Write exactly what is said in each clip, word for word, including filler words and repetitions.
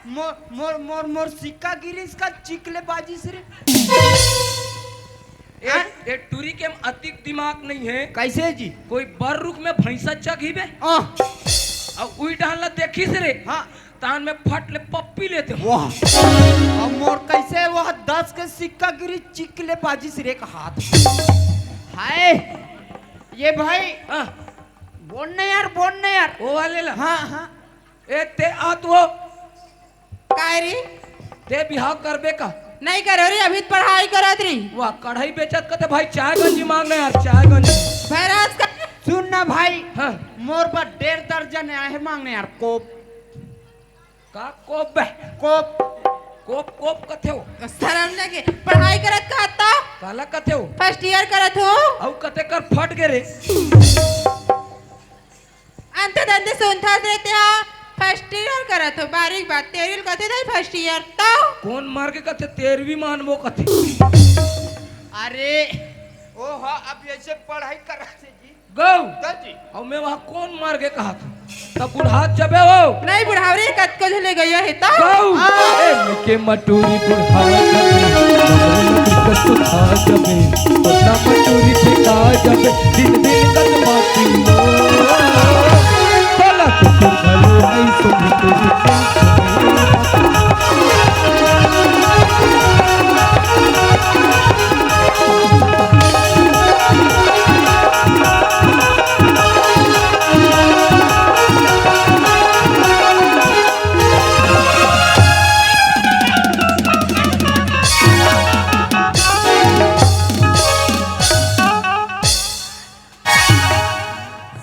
मोर मोर मोर मोर सिक्का गिरिस का चिक ले बाजिस रे। ए, हाँ? ए टूरी के अतिक दिमाग नहीं है। कैसे जी? कोई बर रुख में भैंसा चघी बे। आह। अउ उई डहन ला देखिस रे। हाँ। तान में फट ले पप्पी लेते हो। वाह। अब मोर कैसे वह दस के सिक्का गिरी चिक ले बाजिस रे एक हाथ। हाय। ये भाई। हाँ। बोल ना यार, बोल ना यार। वो वाले ला। हाँ, हाँ। ए, ते आ तू हो। काय रे? ते बिहाव करबे का? नहीं करो रे, अभी तो पढ़ाई करत रही। वाह, कढ़ाई बेचत कथे भाई, चाय गंजी मांगना यार, चाय गंजी। भैराज का सुन ना भाई, हाँ। मोर बर डेढ़ दर्जन आहे मांगने यार, कोप। का कोप बे? कोप। कोप, कोप कथे हो? शर्म लगे, पढ़ाई करत का तो? काला कथे हो? फर्स्ट ईयर करत हो। अउ कते कर फट गे रे। अंते दंते सुनथस रे तेहा, फर्स्ट ईयर करत हो, बारीक बात, तेरवीं कथे नहीं फर्स्ट ईयर तो। कोन मार के कथे तेरवीं मानबो कथे? अरे, ओ हा, अब ऐसे पढ़ाई करत हे जी। गौ। का जी? अउ मैं वहाँ कोन मार के कहा था? तब बुढ़ात जबे हो। नहीं बुढ़ाव रे, कतको झले गयो हे तो। गौ। हाँ। ए, के मटूरी बुढ़ा जबे, कतको खा जबे। तोला मजूरी ठेका जबे, दिन दिन कदमा किलो। तोला कुछु घलो नइ सुनी तेरी।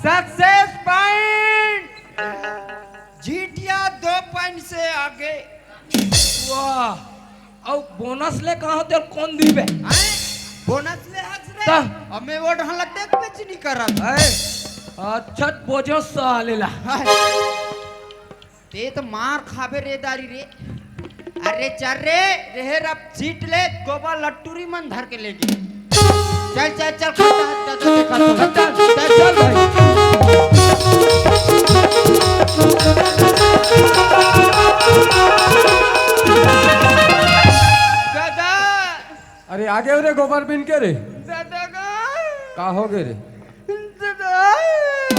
Success point. जीटीए दो पॉइंट से आगे। वाह। अउ बोनस ले कहाँ होते और कौन दी बे? हैं? बोनस ले हंस रे। ता। हमें वो ढाला देख बेच नहीं कर रहा था। हैं? अच्छा बोझो साले ला। हैं? ते तो मार खाबे रे दारी रे। अरे चल रे, रेहे रब सीट ले, गोबर लट्टूरी मन धर के लेगे। चल, चल, चल, खत्ता, खत्ता, खत्ता, खत्ता। चल, चल, चल भाई। दादा। अरे, आ गए रे गोबर बीन के रे। दादा का। का हो गए रे? दादा।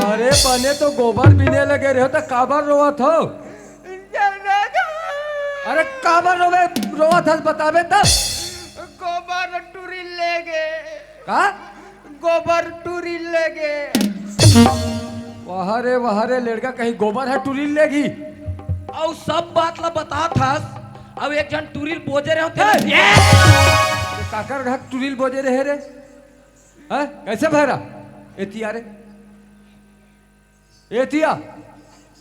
अरे, बने तो गोबर बीने लगे रहे हो, तो काबर रोवत हो? दादा का। अरे, काबर रोवे, रोवत हस, बताबे तब। गोबर टूरी लेगे। का? गोबर टूरी लेगे। वाह रे, वाह रे, लड़का कहीं गोबर ह टूरी लेगी। अउ सब बात ला बतात हस, अउ एक झन टूरी ल बोजे रहे हो तेला। ए! ये काकर घर टूरी ल बोजे रहे रे? हैं? कैसे भैरा? एतिया रे। एतिया,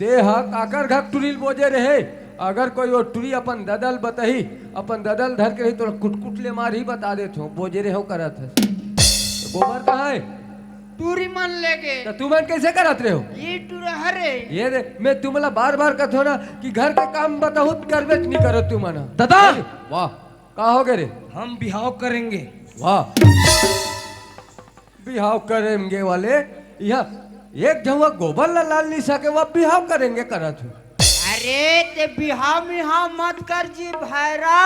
ते ह काकर घर टूरी ल बोजे रहे? अगर कोई ओ टूरी अपन ददल बतही, अपन ददल धर के रही, तोला कुटकुट ले मारही, बता देत हो, बोजे रहे हो करत है। तो गोबर कहाँ है? टूरी मन लेगे। तो तुमन कैसे करत रहे हो? ये टूरा हरे। ये दे, मैं तुमला बार-बार कहत हो ना कि घर के काम बताहूँ त करबे च नहीं करो तुमन। दादा! अरे, वाह, का हो गए रे? हम बिहाव करेंगे। वाह। बिहाव करेंगे वाले, यहाँ एक झन गोबर ला लान नहीं सके, वो बिहाव करेंगे करत हो। अरे, ते बिहाव मिहाव मत कर जी भैरा।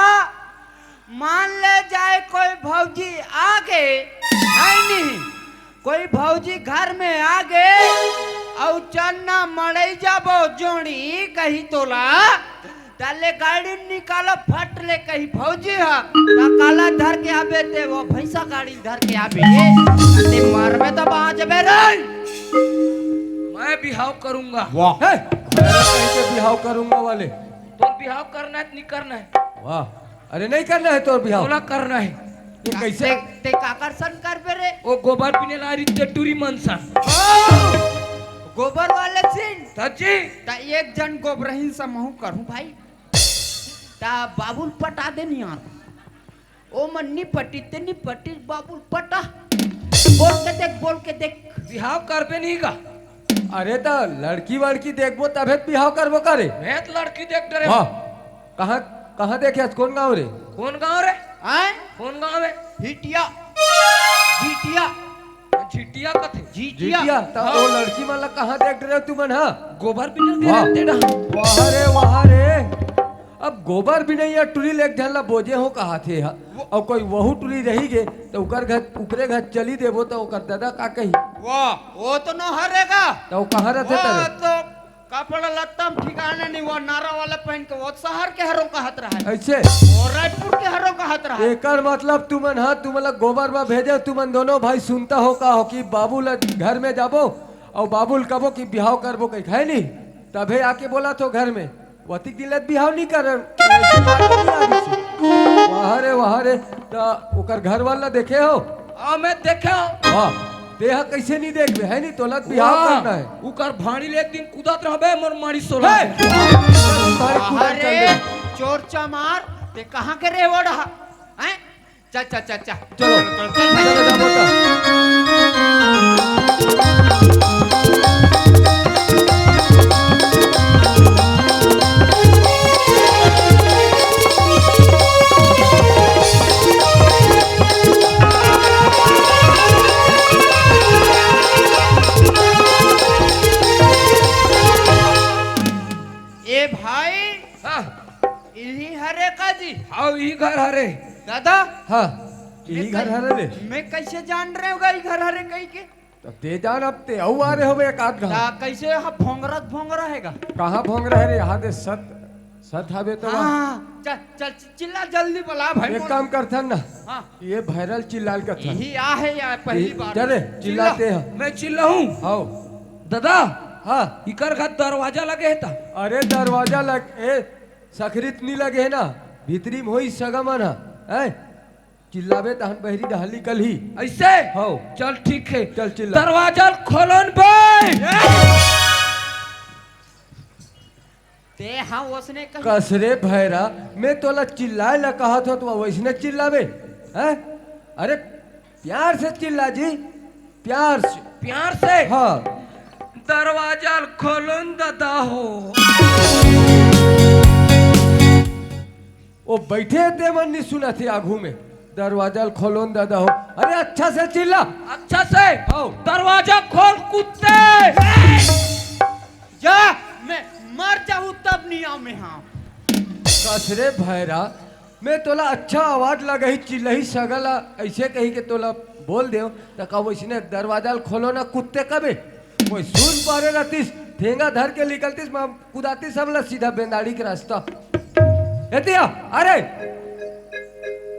मान ले जाए कोई भौजी आगे, है नहीं? कोई भौजी घर में आगे, अउ चन्ना मड़ई जाबो जोड़ी कही तोला, तले गाड़ी निकालो फट ले कही भौजी ह, त काला धर के आबे ते वो भैंसा गाड़ी धर के आबे, ते मरबे त बाँचबे रे। मैं बिहाव करूंगा। वाह। हे, भैरा कहीं के बिहाव करूंगा वाले। तोर बिहाव करना है त नहीं करना है? वाह। अरे नहीं करना है तोर बिहाव? तोला करना है। ये कैसे? ते, ते काकर सन करबे रे? ओ गोबर पीने ला रही ते टूरी मन सन। ओ, गोबर वाले सिन। सच्ची? त एक झन गोबरहीन समूह करूं भाई। त बाबुल पटा दे नहीं यार। ओ मन नी पटी ते नी पटी बाबुल पटा। बोल के देख, बोल के देख। बिहाव करबे नहीं का? अरे त लड़की वड़की देखबो तभे त बिहाव करबो का रे? मैं त लड़की देख डरे। वाह। कहाँ, कहाँ देखे हस? कौन गाँव रे? कौन गाँव रे? आय? कौन गाँव है? झिटिया। झिटिया। झिटिया कथे? झिटिया। झिटिया? त हाँ। ओ लड़की मन ला कहाँ देख डरे हो तुमन, हाँ? गोबर बिनर के वाह। रहते डहा। वाह रे, वाह रे। अब गोबर बिनइया टुरी ले एक झन ला बोजे हो कहाथे हा, अउ कोई वहू टुरी रही गे, त ओकर घर, ओकरे घर चली देबो, त ओकर ददा का कही? वाह, वो तो न हरेगा। त वो कहाँ रथे वो तबे? तो कपड़ा लत्ता म ठिकाना नहीं, वो नारा वाला पहन के वो शहर के हरो कहत रहा है। ऐसे? वो रायपुर के हरो कहत रहा है। एकर मतलब तुमन हा, तुमन ला गोबर मा भेजे, तुमन दोनों भाई सुनता हो का हो कि बाबू ला घर में जाबो अउ बाबू ल कबो कि बिहाव करबो कही, है नी? तभे आके बोला थो घर में, वतिक दिन ले बिहाव नी करन। वाह रे, वाह रे। त ओकर घर वाला देखे हो? हाँ, मैं देखे हो। वाह, तेहा कैसे नी देखबे, है नी? तोला त बिहाव वाह। करना है। उकर भाड़ी ले एक दिन कूदत रहबे, मोर माड़ी सोला। हे! भाड़ी कूदत अरे, चल दे। चोर चमार, ते कहाँ के रे ओढ़ा? हैं? चा, चा, चा, चा। चलो, चलो, चलो, चलो, चलो, जाओ, बता। ए भाई, हाँ। इही हरे का जी? हाँ, इही घर हरे। दादा? हाँ, इही घर हरे रे। मैं कैसे जान रहे होगा ई घर हरे कही के? त ते जान, अब ते अउ आ रहे होबे एक आध घाव। ता कैसे यहाँ भोंगरा त भोंगरा हेगा? कहाँ भोंगरा हे रे? यहाँ दे सत, सत हवे तो हाँ, चल, चल, चिल्ला जल्दी बला भाई एक मोर। काम करथन ना। हाँ। ये भैरल चिल्लाल करथन। यही आ है यार, पहली ये बार। चले, चिल्ला। चिल्लाते हैं। मैं चिल्लाऊं? हाव। दादा, हाँ। इकर घर दरवाजा लगे है ता? अरे दरवाजा लग, ए, सखरीत नी लगे है ना, भीतरी में होई सगा मन हा, हैं? चिल्लाबे तहन बहरी डहली कलही। ऐसे? हाव। चल ठीक है। चल चिल्ला। दरवाजा खोलन बे। ते हाँ ओसने कही। कस रे भैरा, मैं तोला चिल्लाए ला कहा था, तो वैसने चिल्लाबे? हैं? अरे प्यार से चिल्ला जी, प्यार से। प्यार से? हाँ। दरवाजा खोलन दादा हो। ओ बैठे ते मन नी सुनथे आघू में। दरवाजा ल खोलोन दादा हो। अरे अच्छा से चिल्ला। अच्छा से। हाव। दरवाजा खोल कुत्ते। जा, मैं मर जाऊं तब नहीं आऊं मैं, हाँ। कस रे भैरा, मैं तोला अच्छा आवाज लगही चिल्लही सगा ला ऐसे कही के तोला बोल देव, त का वैसने दरवाजा ल खोलो ना कुत्ते कबे? कोई सुन पारे रहतीस, ठेंगा धर के निकलतीस, मैं कुदातीस सब ला सीधा बेंदाड़ी के रास्ता। एतिया, अरे,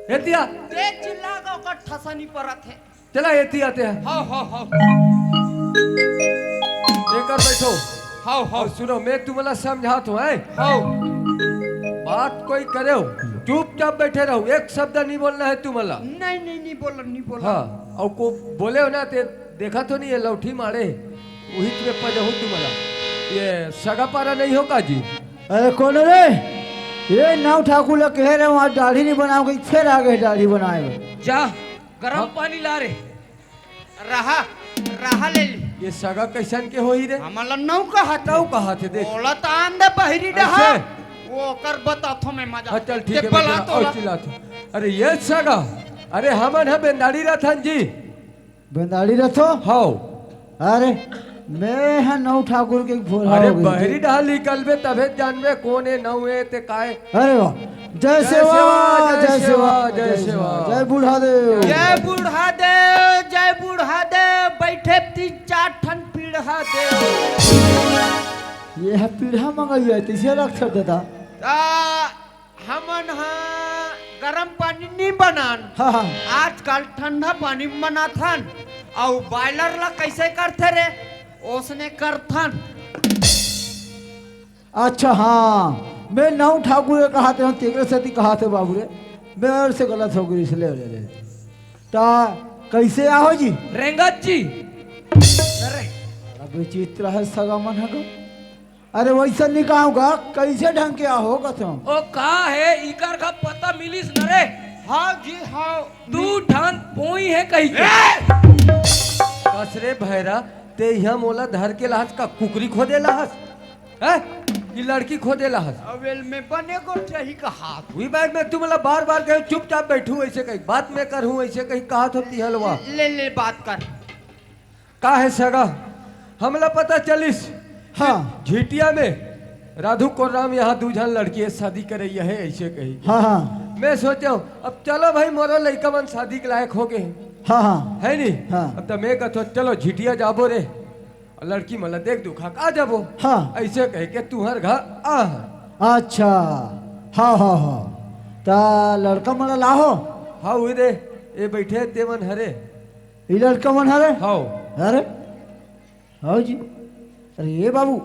एतिया। ते चिल्ला का ओकर ठसा नहीं परत है। चला एतिया ते। हाव, हाव, हाव। एकर बैठो। हाव, हाव। अउ सुनो, मैं तुमला समझात हूँ, हैं? हाव। बात कोई करे हो, चुपचाप बैठे रहो, एक शब्द नहीं बोलना है तुमला। नहीं, नहीं, नहीं बोलन, नहीं बोलन। हाँ, अउ को बोले हो ना ते देखा तो नहीं है, लौठी मारे, वही पे पजहू तुम्हारा। ये सगा पारा नहीं हो का जी? अरे कौन रे? ये नाव ठाकुर ला कहे रहे, वहाँ दाढ़ी नहीं बनाओ, कहीं फिर आ गए दाढ़ी बनाए। जा, गरम हाँ। पानी ला रे। रहा, रहा ले ली। ये सगा कैसन के होही रे? हमला नौ कहा था। नौ कहा थे, देख। बोला तो आंदे बहरी डहा। ऐसे? वो कर बता थो मैं मजा। हाँ, चल ठीक के है, बला मैं तो और ला। चिल्ला थो। अरे ये सगा, अरे हमन ह बेंदाड़ी रथन जी। बेंदाड़ी रथो? हाव। अरे, मैं ह नौ ठाकुर के भोला अरे, हो गई। बहरी डहा निकलबे तभे जानबे कोन ए, नौ ए ते काय। अरे वाह। जय सेवा, जय सेवा, जय सेवा। जय बूढ़ा देव। जय बूढ़ा देव, जय बूढ़ा देव, बैठे तीन चार ठन पीढ़ा देव। ये ह पीढ़ा मंगैया, तैसे लगथे दादा। आ, हमन ह गरम पानी नी बनान, हाँ, हाँ। आजकल ठंडा पानी म बनाथन। अउ बॉयलर ला कैसे करथे रे, ओसने करथन। अच्छा, हाँ, मैं नौ ठाकुर के कहाथे हूँ, तेकरे सेती कहाथे बाबू रे, मेरे से गलत हो गई, इसलिए ले ले। ता कैसे आहो जी? रेंगत जी। अरे, बड़ा विचित्र है सगा मन ह। अरे वैसा नहीं कहा होगा, कैसे ढंग के आहो कसम। ओ का है, इकर का पता मिलिस न रे? हाँ जी, हाँ। दू ठन पोई है कही के। ए! कस रे भैरा, ते इहाँ मोला धर के लाहस का कुकरी खोदे लाहस? हैं? कि लड़की खोदे लाहस? अवेल में बने को चाही कहा। वही बात मैं तुमला बार-बार कहूँ, चुपचाप बैठू ऐसे कही, बात मैं करहूँ ऐसे कही, कहा तो तिहलवा। ले, ले बात कर। का हे सगा, हमला पता चलिस हाँ। कि झिटिया में राधू कोन राम यहाँ दू झन लड़की हे, शादी करइया हे, अइसे कही। हाँ, हाँ। मैं सोचेंव, अब चलो भाई, मोरो लइका मन शादी के लायक हो गे हे। हाँ, हाँ। हे नी? हाँ। अब त मैं कथों, चलो झिटिया जाबो रे, अउ लड़की मन ला देख दुखा के आ जाबो। हाँ। अइसे कहिके तुंहर घर आ। अच्छा। हाँ, हाँ, हाँ। त लड़का मन ला लाहो। हाँ, उही दे, ए बइठे हे ते मन हरे। ई लड़का मन हरे? हाँ। अरे, हाँ जी। अरे, ए बाबू,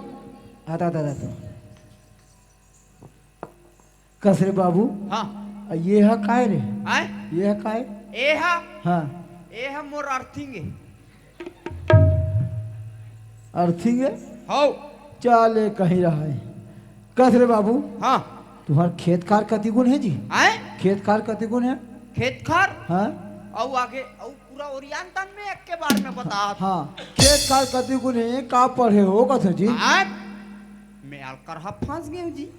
आता, आता, आता। कस रे बाबू? हाँ। अ, ए ह काय रे? आय? ए ह काय? ए ह? हाँ। ए ह मोर अर्थिंग हे। अर्थिंग हे? हौ। चले कहीं रहय। कस रे बाबू? हाँ। तुंहर खेत खार कतिकुन हे जी? आय? खेत खार कतिकुन हे? खेत खार? हाँ। अउ आगे, अउ पूरा ओरियान तन में एक के बार में बतात। हाँ, खेत खार कतिकुन हे, का पढ़े हो कथों जी? आय? मैं अलकरहा फंस गेंव जी।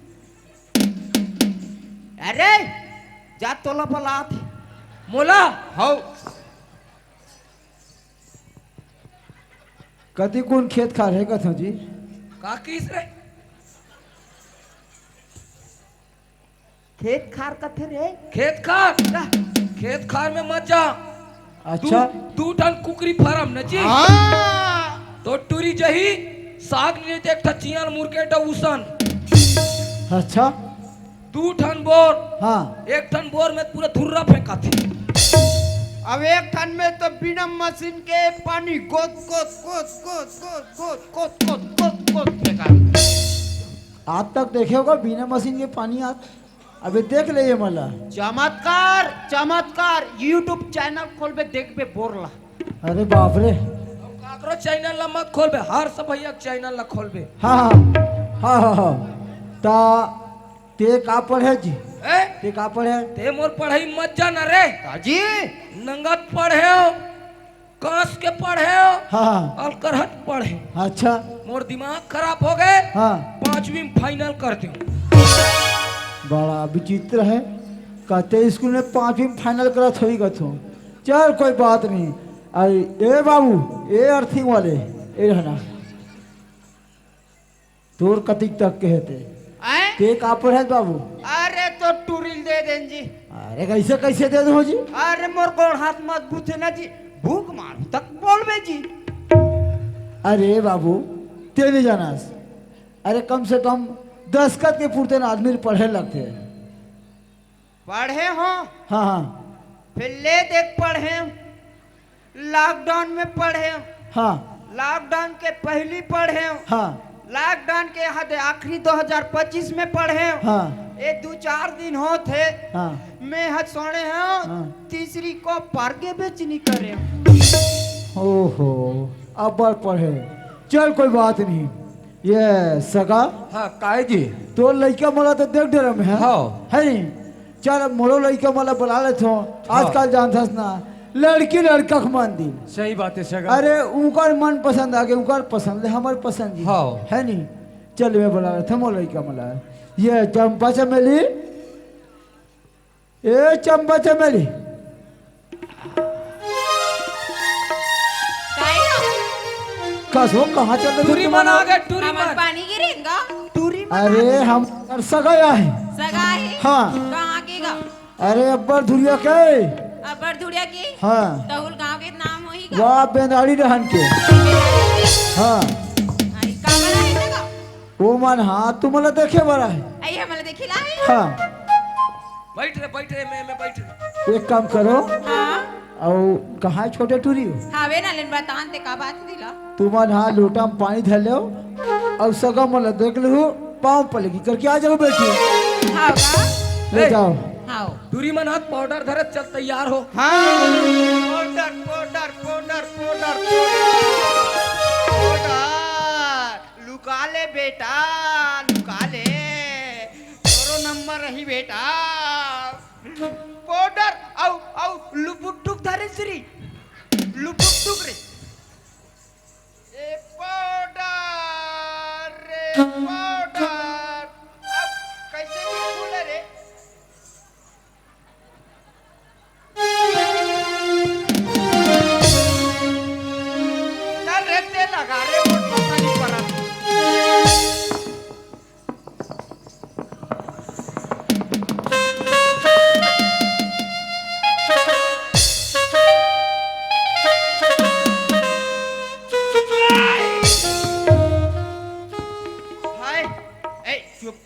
अरे, जा तोला बलात हे। मोला? हौ। कतिकुन खेत खार हे कथों जी? का किस रे? खेत खार कथे रे? खेत खार? का? खेत खार में मत जा। अच्छा। दू, दू ठन कुकरी फारम न जी। हाँ। तो टूरी जही, साग ले देख ठा चियान मुर्गे डउसन। अच्छा। दू ठन बोर। हाँ। एक ठन बोर में पूरा धुर्रा फेंकाथे। अब एक ठन में तो बिना मशीन के पानी गोत, गोत, गोत फेंकाथे। आज तक देखे होगा बिना मशीन के पानी आत? अबे देख ले ये मला। चमत्कार, चमत्कार, YouTube चैनल खोलबे, देखबे बोर ला। अरे बाप रे। काकरो चैनल ला मत खोलबे, हर्ष भैया के चैनल ला खोलबे। हाँ, हाँ, हाँ, हाँ, हाँ। ता ते का पढ़े जी? ए? ते का पढ़े? ते मोर पढ़ाई मत जाना रे। का जी? नंगत पढ़े हो, कांस के पढ़े हो, हाँ, हाँ। अलकरहट पढ़े हो। अच्छा। मोर दिमाग खराब हो गे। हाँ। पांचवी में फाइनल कर दे। बड़ा विचित्र हे, कथे स्कूल में पांचवी में फाइनल करत होही कथों। चल कोई बात नहीं। अरे ए बाबू, ए अर्थिंग वाले, ए रहना। तोर कतिक तक के हे ते? आय? ते का पढ़े बाबू? अरे तो टूरी ल दे देन जी। अरे कइसे, कइसे दे दो जी? अरे मोर गोड़ हाथ मजबूत हे ना जी, भूख मारू तक बोलबे जी। अरे बाबू, ते नइ जानस। अरे कम से कम दस्खत के पुरते ना आदमी ल पढ़े लगथे। पढ़े हो? हाँ, हाँ। फिर ले देख पढ़े। लॉकडाउन में पढ़े। हाँ। लॉकडाउन के पहली पढ़े। हाँ। लॉकडाउन के हद आखिरी दो हज़ार पच्चीस में पढ़े। हाँ। ये दू चार दिन होत हे। हाँ। मैं ह सोने हूँ। हाँ। तीसरी को पार के बेचनी करे। ओहो, अब्बड़ पढ़े। चल कोई बात नहीं। ये सगा। हाँ, काय जी? तोर लइका मोला तो देख डरम हे। हाँ। हे नहीं? चल, अब मोरो लइका मोला बला लेथों। हाँ। आजकल जानथस ना, लड़की लड़का के मन दिल। सही बात हे सगा। अरे, उंकर मन पसंद आगे, उंकर पसंद ले हमर पसंद जी। हाँ। हे नहीं? चल, मैं बला लेथों मोर लइका मोला। ये चंपा चमेली, ए चंपा चमेली। काय हो? कस हो, कहाँ चल रहे टूरी तुम मन लोग? आगे, टूरी हमर मन। पानी गिरेगा। टूरी मन अरे, आगे। हम सगा आए। सगा हे? हाँ। कहाँ के गा? अरे, अब्बड़ धुरिया के। अब्बड़ धुरिया के? हाँ। तहुल गांव के नाम होही का? वाह, बेंदाड़ी रहन के। हाँ। आई, का बना है तेरा? ओ मन, हाँ, तुमला देखे बर आए। आई, हमला देखे ला है? हाँ। बैठ रे, बैठ रे, मैं, मैं बैठ रे। एक काम करो। हाँ। अउ कहाँ हे छोटे टूरी? हावे ना, लेन बतान ते का बात दिला। तुमन हाँ लोटा में पानी धर लेव अउ सगा मन ला देख लेहू, पाँव पलगी करके आ जाओ बेटी। हाँ का? ले ए, जाओ। हाँ। टूरी मन हाथ पाउडर धरत चल तैयार हो। हाँ। Powder, powder, powder, powder, powder. लुका ले बेटा, लुका ले। तोरो नंबर रही बेटा। पाउडर अउ, अउ लुपुटुक धरे श्री। लुपुटुक रे। ए पाउडर रे पाउडर। अब कैसे भी खुले रे? चल रे, ते लगा रे, मोर पता नहीं पड़ा।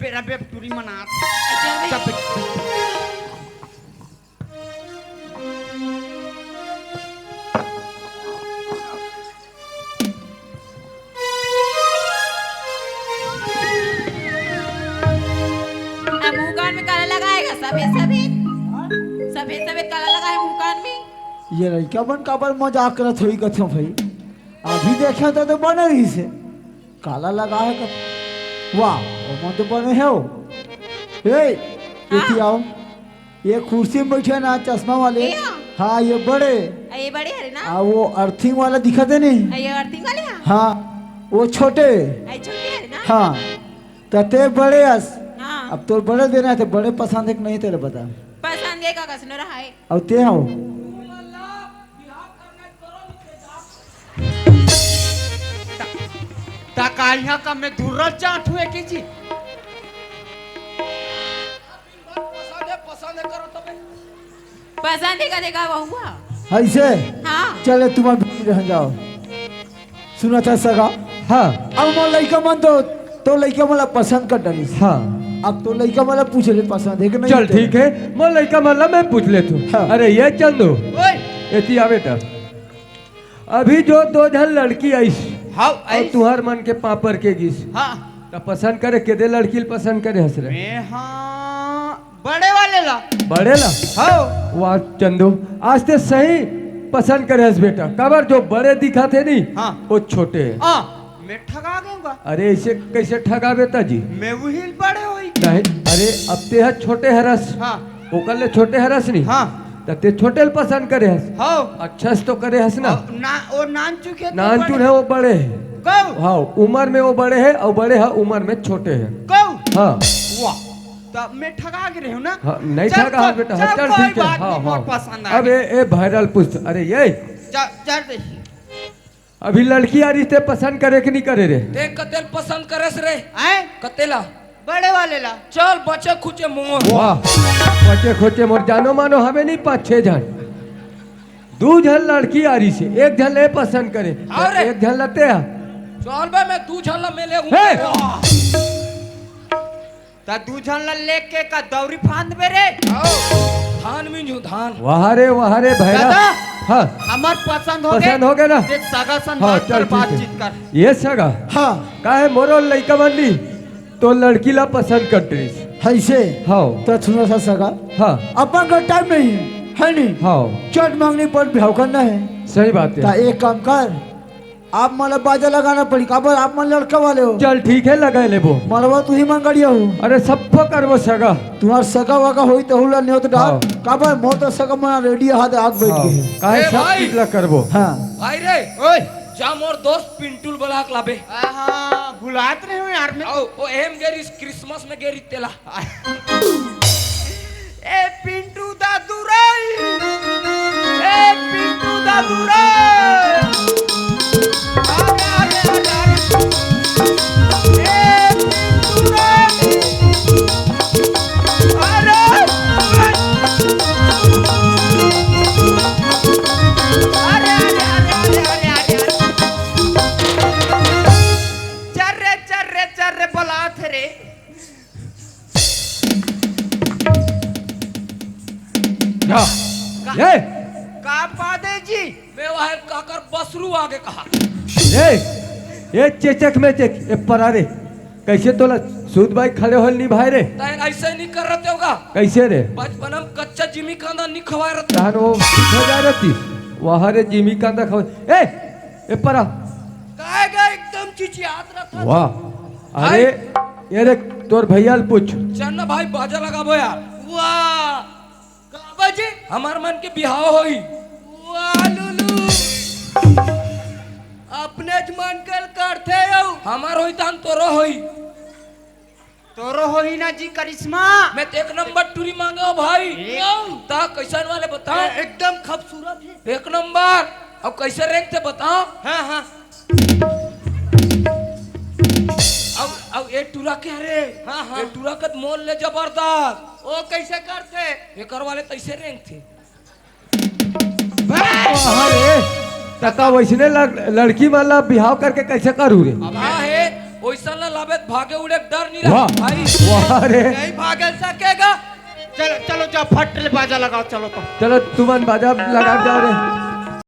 पेरा बेब टूरी मनात। चल बे। चल बे। अब मुंह कान में काला लगाएगा, सफेद सफेद, सफेद सफेद काला लगा है मुंह कान में। ये लड़का मन काबर मजाक करत होही कथों भाई, अभी देखे तो, तो बने रहिसे। काला लगा है कथों। वाह, ओमन तो बने हे हो। ए, एती हाँ। आओ। ये कुर्सी में बैठे ना चश्मा वाले। ये हाँ। हाँ, ये बड़े। आ, ये बड़े हरे ना? आ, वो अर्थिंग वाला दिखत हे नहीं? आ, ये अर्थिंग वाले हाँ? हाँ, वो छोटे। आ, ये छोटे हरे ना? हाँ, तो ते बड़े हस। हाँ। अब तोर बड़े देना है तो बड़े पसंद हे कि नहीं तेरे बता। पसंद हे का कसनो रहा है। अउ ते हव। त, त का इहाँ का मैं धुर्रत जात हूँ एके जी? पसंद हे, पसंद हे करो तबे। पसंद हे का देखा बहुआ? ऐसे? हाँ। चले तुम्हारे भीड़ में जाओ। सुनत हस सगा? हाँ। अब मोर लइका मन तो, तो लइका मन ला पसंद कर डारिस। हाँ। अब तो लइका मन ला पूछ ले पसंद हे कि नहीं चल तेला? ठीक हे, मोर लइका मन ला मैं पूछ लेथूँ। हाँ। अरे ये चंदू, ओए। एती आ बेटा। अभी जो दो झन लड़की आइस, हाँ, अउ आइस। तुहर मन के पापर के गिस। हाँ। त पसंद करे, के दे लड़की ल पसंद करे हस रे? मैं हाँ। बड़े वाले ला। बड़े ला? हाँ। वाह चंदू, आज ते सही पसंद करे हस बेटा। काबर जो बड़े दिखत हे नी, हाँ। वो छोटे हे। हाँ, मैं ठगा गया हूँ का? अरे ऐसे कैसे ठगा बेटा जी? मैं वही बड़े होई। नहीं, अरे अब ते ह छोटे हरस। हाँ। ओकर ले छोटे हरस नी। हाँ। त ते छोटे ल पसंद करे हस। हाँ। अच्छा से तो करे हस ना? हाँ, ना, वो नान चुके तो नान बड़े। चुन हे, वो बड़े हे। कहू? हाँ, उम्र में वो बड़े हे अउ बड़े ह उम्र में छोटे हे। कहू? हाँ। वाह। त मैं ठगा गे रहेंव ना? हाँ, नहीं चल ठगा हस बेटा, चल, चल कोई ठीक हे। बात हाँ, नहीं, मोर हाँ। पसंद आ अब गे। ए, ए viral पूछ, अरे ये चल, चल बे। अभी लड़की आ रही, ते पसंद करे कि नहीं करे रे? ते कतेल पसंद करेस रे? आय? कतेला? बड़े वाले ला। चल बचे खुचे मोर। वाह, बचे खुचे मोर, जानो मानो हवे नहीं पाँच छह झन। दू झन लड़की आ रही से, एक झन ले पसंद करे, हाँ रे। एक झन लते हा। चल बे, मैं दू झन ला मिले हूँ। हे! वाह। त दू झन ला लेके का दौरी फांद बे रे? आओ, धान मिंजू, धान। वाह रे, वाह रे, भैरा। दादा, हाँ। हमर पसंद हो गे। पसंद हो गे ना? देख, सगा सन हाँ, बात चल, कर, ठीक हे। बातचीत कर। ये सगा? हाँ। का हे, मोरो लइका मन नी, तो लड़की ला पसंद कर दिस। हइसे? हाँ। त सुनो सा सगा। हाँ। अपन का टाइम नहीं हे, है नी? हाँ। चट मांगनी पर बिहाव करना हे। सही बात हे। त एक काम कर, आप मन ला बाजा लगाना पड़ी, काबर आप मन लड़का वाले हो। चल ठीक हे, लगा लेबो। मड़वा तुही मन गड़िया हो। अरे सब्बो करबो सगा। तुम्हार सगा वगा होई तहू ला नेवत डाल। हाँ। काबर मोर तो सगा मन ready हाथ आग बैठ हाँ। गए। काहे ए सब भाई। चीज ला करबो। हाँ। भाई रे, ओए। जा मोर दोस्त पिंटू ल बला के लाबे। आहा, भुलात रहे हो यार मैं। आओ, ओ एम गेरिस Christmas में गेरी तेला। ए पिंटू दादू रे, ए पिंटू दादू रे, अरे, अरे, अरे, अरे। ए पिंटू रे, अरे, अरे, अरे। चल रे, चल रे, चल रे, बलात हे रे। जा। का-, ए! का पादे जी? मैं वह काकर बसरू आगे कहा। ए, ए चेचक में चेक, ए परा रे। कैसे तोला सूद बाई खड़े होल निभाए रे? तैं ऐसे नहीं कर रहते होगा। कैसे रे? बचपन में कच्चा जिमी कांदा नहीं खवाए रहते। तहन वो हो जा रहती। वहाँ रे जिमी कांदा खवाए। ए, ए परा। काहे गा एकदम चिचियात रहता? वाह। अरे, हाय। ये रे, तोर भैया ल पूछ। चल ना भाई, बाजा लगाबो यार। वाह। का बाजी? हमार मन के बिहाव होई। वाह लुलु। अपने ज मन के करथे अउ। हमार होई तहन तोरो होई। तोरो होही ना जी करिश्मा। मैं तो एक नंबर टूरी मांगे हो भाई। एक ता कैसन वाले बताओ? ए-, एकदम खूबसूरत हे। एक नंबर। अब कैसे रेंगथे बताओ? हाँ, हाँ। अब, अब ए टूरा के रे? हाँ, हाँ। ए टूरा के मोल ले जबरदस्त। ओ कैसे करथे? एकर वाले तैसे रेंगथे। वाह रे, तका वैसने लड़-, लड़की मन ला बिहाव करके कैसे करू रे? अब का हे, ओइसन ला लाबे त भागे उड़े के डर नहीं रहा वाह। भाई। वाह रे। नहीं भागे सकेगा। चलो चलो, जाओ, फट ले बाजा लगाओ, चलो तो। चलो तुमन बाजा लगा जाओ रे।